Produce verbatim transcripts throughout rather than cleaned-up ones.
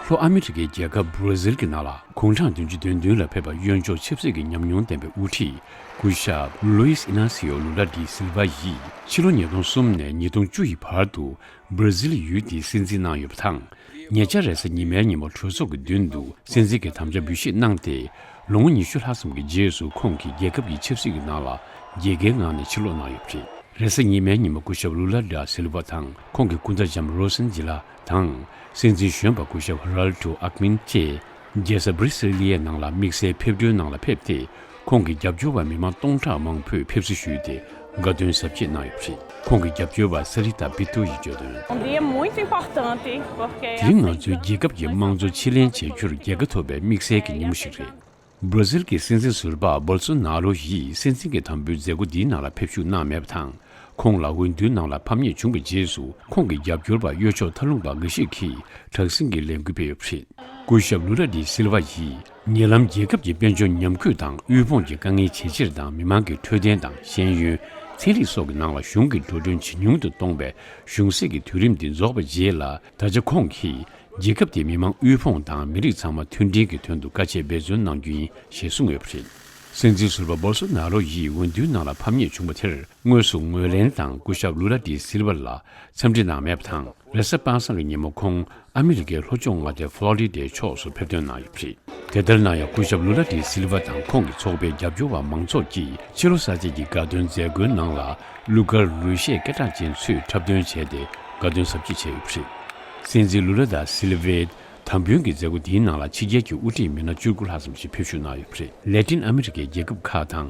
ལྷོ་ཨ་མི་རི་ཀའི་རྒྱལ་ཁབ་བྷ་ར་ཟིལ་གྱི་ནང་ལ་དགུང་གྲངས་བདུན་ཅུ་དོན་བདུན་ལ་ཕེབས་པ་གཡོན་ཕྱོགས་ཆབ་སྲིད་ཀྱི་ཉམས་མྱོང་ལྡན་པའི་དབུ་ཁྲིད་སྐུ་ཞབས་ལུ་ཨིས་ཨི་ན་སི་ཡོ་ལུ་ལ་ཌི་སིལ་ཝ་ཡིས་ཕྱི་ལོ་ཉིས་སྟོང་གསུམ་ནས་ཉིས་སྟོང་བཅུ་ཡི་བར་དུ་བྷ་ར་ཟིལ་ཡུལ་དེའི་སྲིད་འཛིན་གནང་ཡོད་པ་དང་། ཉེ་ཆར་རེས་གཟའ་ཉི་མའི་ཉིན་མོ་གྲོས་ཚོགས་ཀྱི་མདུན་དུ་སྲིད་འཛིན་གྱི་དམ་བཅའ་འབུལ་བཞེས་གནང་སྟེ། ལོ་ངོ་ཉི་ཤུ་ལྷག་ཙམ་གྱི་རྗེས་སུ་ཁོང་གིས་རྒྱལ་ཁབ་ཀྱི་ཆབ་སྲིད་ཀྱི་ནང་ལ་རྒྱལ་ཁའི་ངང་ནས་ཕྱིར་ལོག་གནང་ཡོད་པ་རེད། རེས་གཟའ་ཉི་མའི་ཉིན་མོ་སྐུ་ཞབས་ལུ་ལ་ཌ་སིལ་ཝ་དང་ཁོང་གི་སྐུ་ཟླ་ལྕམ་རོ་སན་ཇི་ལ་དང་། སྲིད་འཛིན་གཞོན་པ་སྐུ་ཞབས་ཧ་རལ་ཏུ་ཨག་མིན་བཅས་རྒྱལ་ས་སྦྲི་སི་ལི་ཡའི་ནང་ལ་དམིགས་བསལ་ཕེབས་སྒྲོན་གནང་ལ་ཕེབས་ཏེ། ཁོང་གི་རྒྱབ་སྐྱོར་བ་མི་མང་སྟོང་ཕྲག་མང་པོས་ཕེབས་བསུ་ཞུས་ཏེ་དགའ་སྟོན་གཟབ་རྒྱས་གནང་ཡོད་པ་རེད། ཁོང་གི་རྒྱབ་སྐྱོར་བ་ས་རི་ཏཱ་པི་ཏོ་ཡིས་བརྗོད་དོན། Um dia muito importante, porque དེ་རིང་ང་ཚོའི་རྒྱལ་ཁབ་ཀྱི་དམངས་གཙོ་ཕྱིར་ལེན་བྱེད་རྒྱུར་རྒྱལ་ཁ་ཐོབ་པའི་དམིགས་བསལ་གྱི་ཉིན་མོ་ཞིག་རེད། བྷ་ར་ཟིལ་གྱི་སྲིད་འཛིན་ཟུར་པ་སྦོལ་སོ་ནཱ་རོ་ཡིས་སྲིད་འཛིན་གྱི་དམ་འབུལ་མཛད་སྒོ་འདིའི་ནང་ལ་ཕེབས་ཞུགས་གནང་མེད་པ་དང་། ཁོང་ལ་འོས་བསྡུའི་ནང་ལ་ཕམ་ཉེས་བྱུང་བའི་རྗེས་སུ་ཁོང་གི་རྒྱབ་སྐྱོར་བ་གཡོ་ཕྱོགས་མཐའ་ལྷུང་པ་འགའ་ཤས་ཀྱིས་དྲག་ཟིང་གི་ལས་འགུལ་སྤེལ་ཡོད་པ་རེད། སྐུ་ཞབས་ལུ་ལ་ཌི་སིལ་ཝ་ཡིས་ཉེ་ལམ་རྒྱལ་ཁབ་ཀྱི་དཔལ་འབྱོར་ཉམས་རྒུད་དང་དབུལ་ཕོངས་ཀྱི་དཀའ་ངལ་ཇེ་ཆེར་དང་མི་མང་གི་འཕྲོད་བསྟེན་དང་ཤེས་ཡོན། ཚན་རིག་སོགས་ཀྱི་ནང་ལ་གཞུང་གི་འགྲོ་གྲོན་ཇེ་ཉུང་དུ་གཏོང་བའི་གཞུང་སྲིད་ཀྱི་དུས་རིམ་འདི་རྫོགས་པའི་རྗེས་ལ། ད་ཆ་ཁོང་གིས་རྒྱལ་ཁབ་དེའི་མི་མང་དབུལ་ཕོངས་དང་མི་རིགས་ཚང་མ་མཐུན་སྒྲིལ་གྱི་དོན་དུ་དཀའ་སྤྱད་འབད་བརྩོན་གནང་རྒྱུ་ཡིན་ཞེས་གསུངས་ཡོད་པ་རེད། སྲིད་འཛིན་ཟུར་པ་སྦོལ་སོ་ནཱ་རོ་ཡིས་འོས་བསྡུའི་ནང་ལ་ཕམ་ཉེས་བྱུང་བ་དེར་དངོས་སུ་ངོས་ལེན་དང་སྐུ་ཞབས་ལུ་ལ་ཌི་སིལ་ཝ་ལ་འཚམས་འདྲི་གནང་མེད་པ་དང་། རེས་གཟའ་པ་སངས་ཀྱི་ཉིན་མོ་ཁོང་ཨ་མི་རི་ཀའི་ལྷོ་ཕྱོགས་མངའ་སྡེ་ཕློ་རི་ཌའི་ཕྱོགས་སུ་ཕེབས་ཐོན་གནང་ཡོད་པ་རེད། དེ་ལྟར་ན་ཡང་སྐུ་ཞབས་ལུ་ལ་ཌི་སིལ་ཝ་དང་ཁོང་གི་ཚོགས་པའི་རྒྱབ་སྐྱོར་བ་མང་ཚོགས་ཀྱིས་ཕྱི་ལོ་གསར་བརྗེ་གི་དགའ་སྟོན་མཛད་སྒོའི་ནང་ལ་གླུ་གར་རོལ་གཞས་སྐད་གྲགས་ཅན་ཚོས་འཁྲབ་སྟོན་བྱས་ཏེ་དགའ་སྟོན་གཟབ་རྒྱས་བྱས་ཡོད་པ་རེད། སྲིད་འཛིན་ལུ་ལ་ཌ་སིལ་ཝའི་དམ་འབུལ་གྱི་མཛད་སྒོ་འདིའི་ནང་ལ་ཕྱི་རྒྱལ་གྱི་དབུ་ཁྲིད་མི་སྣ་བཅུ་དགུ་ལྷག་ཙམ་ཞིག་ཕེབས་ཞུགས་གནང་ཡོད་པ་རེད། ལེ་ཏིན་ཨ་མི་རི་ཀའི་རྒྱལ་ཁབ་ཁག་དང་།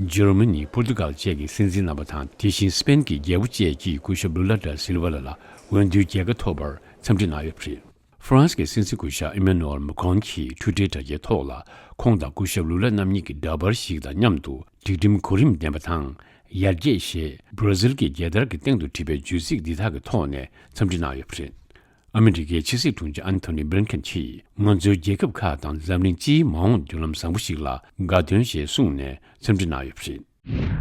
འཇར་མ་ནི། པོར་ཏུ་གལ་བཅས་ཀྱི་སྲིད་འཛིན་རྣམ་པ་དང་། དེ་བཞིན་སི་པེན་གྱི་རྒྱལ་པོ་བཅས་ཀྱིས་སྐུ་ཞབས་ལུ་ལ་ཌ་སིལ་ཝ་ལ་ལ་འོས་བསྡུའི་རྒྱལ་ཁ་ཐོབ་པར་འཚམས་འདྲི་གནང་ཡོད་པ་རེད། ཧྥ་རན་སི་གི་སྲིད་འཛིན་སྐུ་ཞབས་ཨི་མེ་ནུ་ཨེལ་མ་ཁོན་གྱིས་ཊུའི་ཊར་དྲ་རྒྱའི་ཐོག་ལ་ཁོང་དང་སྐུ་ཞབས་ལུ་ལ་རྣམ་གཉིས་ཀྱི་འདྲ་པར་ཞིག་དང་མཉམ་དུ་སྒྲིག་ཁྲིམས་གོ་རིམ་ལྡན་པ་དང་། ཡར་རྒྱས་ཞེས་བྷ་ར་ཟིལ་གྱི་རྒྱལ་དར་གྱི་སྟེང་དུ་བྲིས་པའི་བརྗོད་ཚིག་འདི་དག་གི་ཐོག་ནས་འཚམས་འདྲི་གནང་ཡོད་པ་རེད། ཨ་མི་རི་ཀའི་ཕྱི་སྲིད་དྲུང་ཆེ་ཨན་ཐོ་ནི་བྷི་ལིན་ཁེན་གྱིས་ང་ཚོའི་རྒྱལ་ཁབ་ཁག་དང་འཛམ་གླིང་སྤྱིའི་མ་འོངས་མདུན་ལམ་བཟང་པོ་ཞིག་ལ་དགའ་སྟོན་ཞེས་གསུངས་ནས་འཚམས་འདྲི་གནང་ཡོད་པ་རེད།